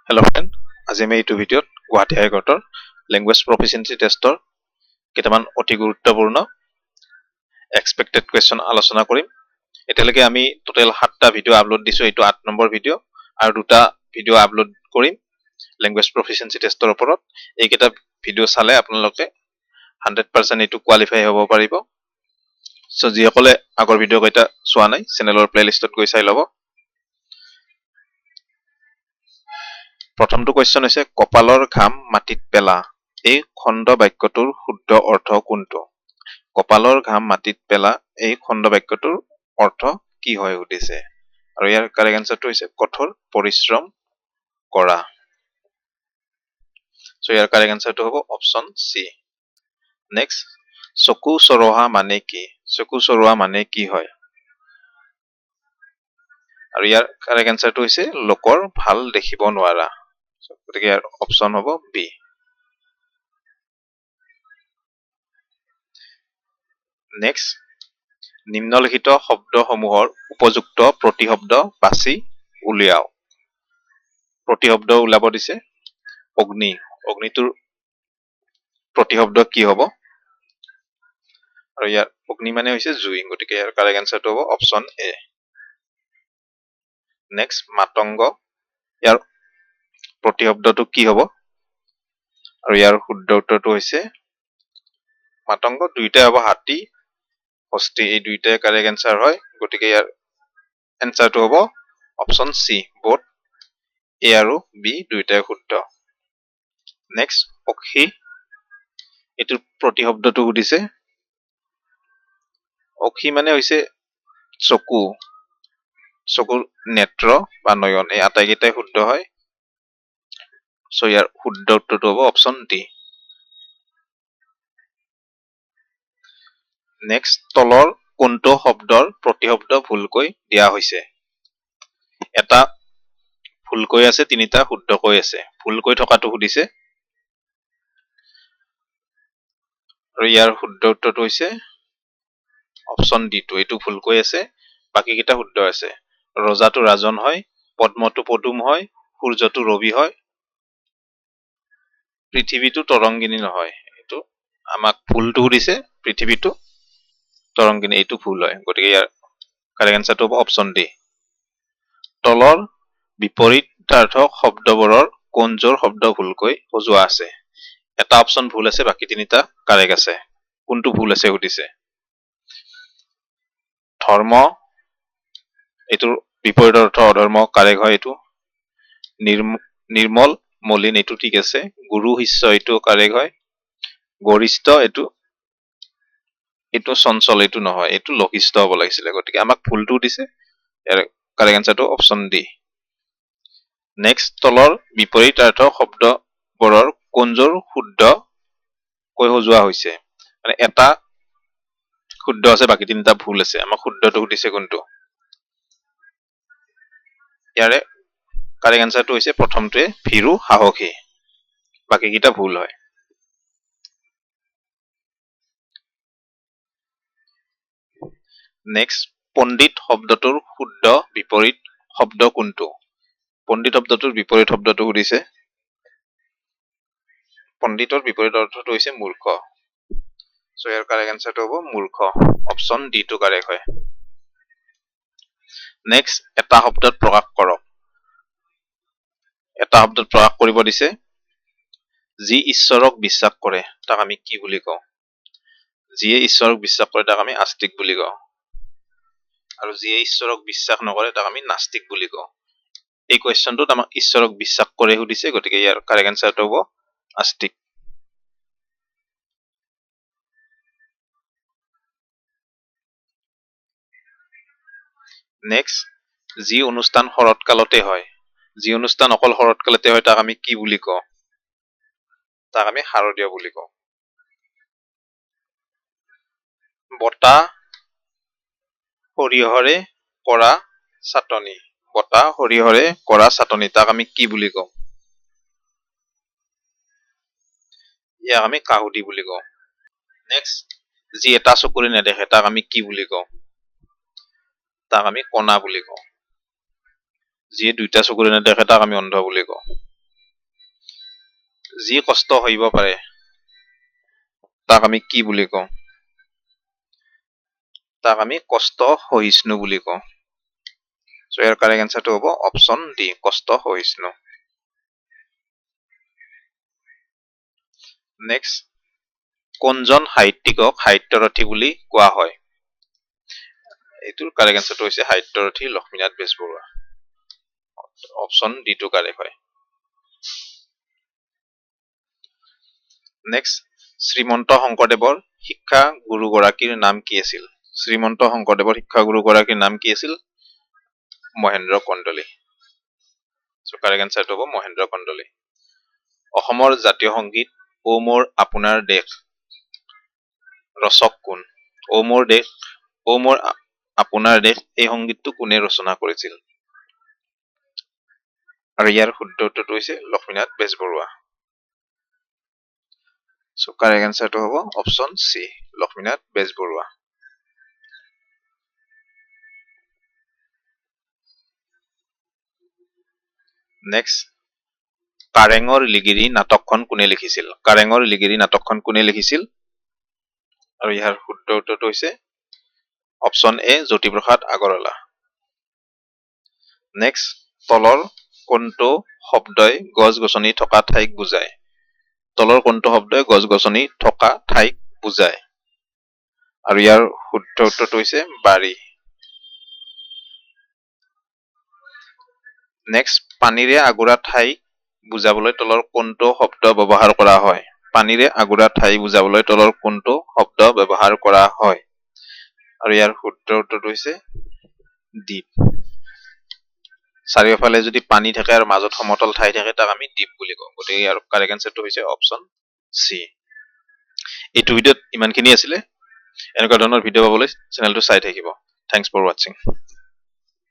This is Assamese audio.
হেল্ল' ফ্ৰেণ্ড, আজি আমি এইটো ভিডিঅ'ত গুৱাহাটী হাইকোৰ্টৰ লেংগুৱেজ প্ৰফিচিয়েঞ্চি টেষ্টৰ কেইটামান অতি গুৰুত্বপূৰ্ণ এক্সপেক্টেড কুৱেশ্যন আলোচনা কৰিম। এতিয়ালৈকে আমি টোটেল 7টা ভিডিঅ' আপলোড দিছোঁ, এইটো 8 নম্বৰ ভিডিঅ' আৰু দুটা ভিডিঅ' আপলোড কৰিম লেংগুৱেজ প্ৰফিচিয়েঞ্চি টেষ্টৰ ওপৰত। এইকেইটা ভিডিঅ' চালে আপোনালোকে 100% এইটো কোৱালিফাই হ'ব পাৰিব। চ' যিসকলে আগৰ ভিডিঅ' কেইটা চোৱা নাই, চেনেলৰ প্লেলিষ্টত গৈ চাই ল'ব। প্ৰথমটো কুৱেশ্যন হৈছে, কপালৰ ঘাম মাটিত পেলা এই খণ্ড বাক্যটোৰ শুদ্ধ অৰ্থ কোনটো? কপালৰ ঘাম মাটিত পেলা এই খণ্ড বাক্যটোৰ অৰ্থ কি হয় সুধিছে। আৰু ইয়াৰ কাৰেক্ট এনচাৰটো হৈছে কঠোৰ পৰিশ্ৰম কৰা। চ' ইয়াৰ কাৰেক্ট এনচাৰটো হ'ব অপশ্যন চি। নেক্সট, চকু চৰহা মানে কি? চকু চৰোৱা মানে কি হয়? আৰু ইয়াৰ কাৰেক্ট এনচাৰটো হৈছে লোকৰ ভাল দেখিব নোৱাৰা। গতিকে ইয়াৰ অপশ্যন হ'ব বি। নেক্সট, নিম্নলিখিত শব্দসমূহৰ উপযুক্ত প্ৰতিশব্দ বাছি উলিয়াওক। প্ৰতিশব্দ ওলাব দিছে। অগ্নি, অগ্নিটোৰ প্ৰতিশব্দ কি হ'ব? আৰু ইয়াৰ অগ্নি মানে হৈছে জুই, গতিকে ইয়াৰ কাৰেক্ট এনচাৰটো হ'ব অপশ্যন এ। নেক্সট, মাতংগ, ইয়াৰ প্ৰতিশব্দটো কি হ'ব? আৰু ইয়াৰ শুদ্ধ উত্তৰটো হৈছে মাতংগ দুইটাই হ'ব, হাতী, হস্তি, এই দুইটাই কাৰেক্ট এনচাৰ হয়। গতিকে ইয়াৰ এনচাৰটো হ'ব অপশ্যন চি, বোথ এ আৰু বি দুইটাই শুদ্ধ। নেক্সট, অক্ষি, এইটোৰ প্ৰতিশব্দটো সুধিছে। অক্ষি মানে হৈছে চকু, চকুৰ নেত্ৰ বা নয়ন, এই আটাইকেইটাই শুদ্ধ হয়। চ' ইয়াৰ শুদ্ধ উত্তৰটো হ'ব অপশ্যন ডি। নেক্সট, তলৰ কোনটো শব্দৰ প্ৰতিশব্দ ভুলকৈ দিয়া হৈছে? এটা ভুলকৈ আছে, তিনিটা শুদ্ধকৈ আছে। ভুলকৈ থকাটো সুধিছে। আৰু ইয়াৰ শুদ্ধ উত্তৰটো হৈছে অপশ্যন ডিটো, এইটো ভুলকৈ আছে, বাকীকেইটা শুদ্ধ আছে। ৰজাটো ৰাজন হয়, পদ্মটো পদুম হয়, সূৰ্যটো ৰবি হয়, পৃথিৱীটো তৰংগিনী নহয়। এইটো আমাক ভুলটো সুধিছে, পৃথিৱীটো তৰংগিনী, এইটো ভুল হয়। গতিকে ইয়াৰ কাৰেক্ট এনচাৰটো হ'ব অপশ্যন ডি। তলৰ বিপৰীতাৰ্থক শব্দবোৰৰ কোনযোৰ শব্দ ভুলকৈ সজোৱা আছে? এটা অপশ্যন ভুল আছে, বাকী তিনিটা কাৰেক্ট আছে। কোনটো ভুল আছে সুধিছে। ধৰ্ম, এইটোৰ বিপৰীত অৰ্থ অধৰ্ম, কাৰেক্ট হয় এইটো। নিৰ্মল মলিন, এইটো ঠিক আছে। গুৰু শিষ্য, এইটো কাৰেক্ট হয়। গৰিষ্ঠ, এইটো চঞ্চল, এইটো নহয়, এইটো লঘিষ্ঠ হ'ব লাগিছিলে। গতিকে আমাক ভুলটো দিছে, ইয়াৰ কাৰেক্ট এনচাৰটো অপশ্যন ডি। নেক্সট, তলৰ বিপৰীতাৰ্থ শব্দবোৰৰ কোনযোৰ শুদ্ধকৈ সজোৱা হৈছে? মানে এটা শুদ্ধ আছে, বাকী তিনিটা ভুল আছে। আমাক শুদ্ধটো সুধিছে কোনটো। ইয়াৰে কাৰেক্ট এনচাৰটো হৈছে প্ৰথমটোৱে, ভীৰু সাহসী, বাকীকেইটা ভুল হয়। নেক্সট, পণ্ডিত শব্দটোৰ শুদ্ধ বিপৰীত শব্দ কোনটো? পণ্ডিত শব্দটোৰ বিপৰীত শব্দটো সুধিছে। পণ্ডিতৰ বিপৰীত অৰ্থটো হৈছে মূৰ্খ। চ' ইয়াৰ কাৰেক্ট এনচাৰটো হ'ব মূৰ্খ, অপশ্যন ডি টো কাৰেক্ট হয়। নেক্সট, এটা শব্দত প্ৰকাশ কৰক। এটা শব্দত প্ৰকাশ কৰিব দিছে। যি ঈশ্বৰক বিশ্বাস কৰে তাক আমি কি বুলি কওঁ? যিয়ে ঈশ্বৰক বিশ্বাস কৰে তাক আমি আস্তিক বুলি কওঁ, আৰু যিয়ে ঈশ্বৰক বিশ্বাস নকৰে তাক আমি নাস্তিক বুলি কওঁ। এই কুৱেশ্যনটোত আমাক ঈশ্বৰক বিশ্বাস কৰে সুধিছে, গতিকে ইয়াৰ কাৰেক্ট এনচাৰটো হ'ব আস্তিক। নেক্সট, যি অনুষ্ঠান শৰৎকালতে হয়, যি অনুষ্ঠান অকল শৰৎকালতে হয় তাক আমি কি বুলি কওঁ? তাক আমি শাৰদীয় বুলি কওঁ। বটা সৰিয়হৰে কৰা চাটনি, বটা সৰিয়হৰে কৰা চাটনি তাক আমি কি বুলি কওঁ? ইয়াক আমি কাহুদি বুলি কওঁ। নেক্সট, যি এটা চকুৰে নেদেখে তাক আমি কি বুলি কওঁ? তাক আমি কণা বুলি কওঁ। যিয়ে দুইটা চকুৰে নেদেখে তাক আমি অন্ধ বুলি কওঁ। যি কষ্ট সহিব পাৰে তাক আমি কি বুলি কওঁ? তাক আমি কষ্ট সহিষ্ণু বুলি কওঁ। চ' ইয়াৰ কাৰেক্ট এনচাৰটো হ'ব অপশ্যন ডি, কষ্ট সহিষ্ণু। নেক্সট, কোনজন সাহিত্যিকক সাহিত্যৰথী বুলি কোৱা হয়? এইটোৰ কাৰেক্ট এনচাৰটো হৈছে সাহিত্যৰথী লক্ষ্মীনাথ বেজবৰুৱা। অপশ্যন ডিটো কাৰেক্ট হয়। নেক্সট, শ্ৰীমন্ত শংকৰদেৱৰ শিক্ষা গুৰুগৰাকীৰ নাম কি আছিল? শ্ৰীমন্ত শংকৰদেৱৰ শিক্ষাগুৰুগৰাকীৰ নাম কি আছিল? মহেন্দ্ৰ কন্দলী। চ' কাৰেক্ট এনচাৰটো হ'ব মহেন্দ্ৰ কন্দলী। অসমৰ জাতীয় সংগীত অ মোৰ আপোনাৰ দেশ ৰচক কোন? অ মোৰ দেশ, অ মোৰ আপোনাৰ দেশ এই সংগীতটো কোনে ৰচনা কৰিছিল? আৰু ইয়াৰ শুদ্ধ উত্তৰটো হৈছে লক্ষ্মীনাথ বেজবৰুৱা। চ' কাৰেক্ট এনচাৰটো হ'ব option C, Lakshminath Bezbaroa. Next, কাৰেঙৰ লিগিৰী নাটকখন কোনে লিখিছিল? কাৰেঙৰ লিগিৰী নাটকখন কোনে লিখিছিল? আৰু ইয়াৰ শুদ্ধ উত্তৰটো হৈছে option A, Jyotiprasad Agarwala. Next, তলৰ কোনটো শব্দই গছ-গছনি থকা ঠাইক বুজায়? তলৰ কোনটো শব্দই গছ-গছনি থকা ঠাইক বুজায়? আৰু ইয়াৰ শুদ্ধ উত্তৰটো হৈছে বাৰী। নেক্সট, পানীৰে আগুৰা ঠাই বুজাবলৈ তলৰ কোনটো শব্দ ব্যৱহাৰ কৰা হয়? পানীৰে আগুৰা ঠাই বুজাবলৈ তলৰ কোনটো শব্দ ব্যৱহাৰ কৰা হয়? আৰু ইয়াৰ শুদ্ধ উত্তৰটো হৈছে দ্বীপ। চাৰিওফালে যদি পানী থাকে আৰু মাজত সমতল ঠাই থাকে তাক আমি দ্বীপ বুলি কওঁ। গতিকে ইয়াৰ কাৰেক্ট এনচাৰটো হৈছে অপশ্যন চি। এইটো ভিডিঅ'ত ইমানখিনি আছিলে। এনেকুৱা ধৰণৰ ভিডিঅ' পাবলৈ চেনেলটো চাই থাকিব। Thanks for ৱাটছিং।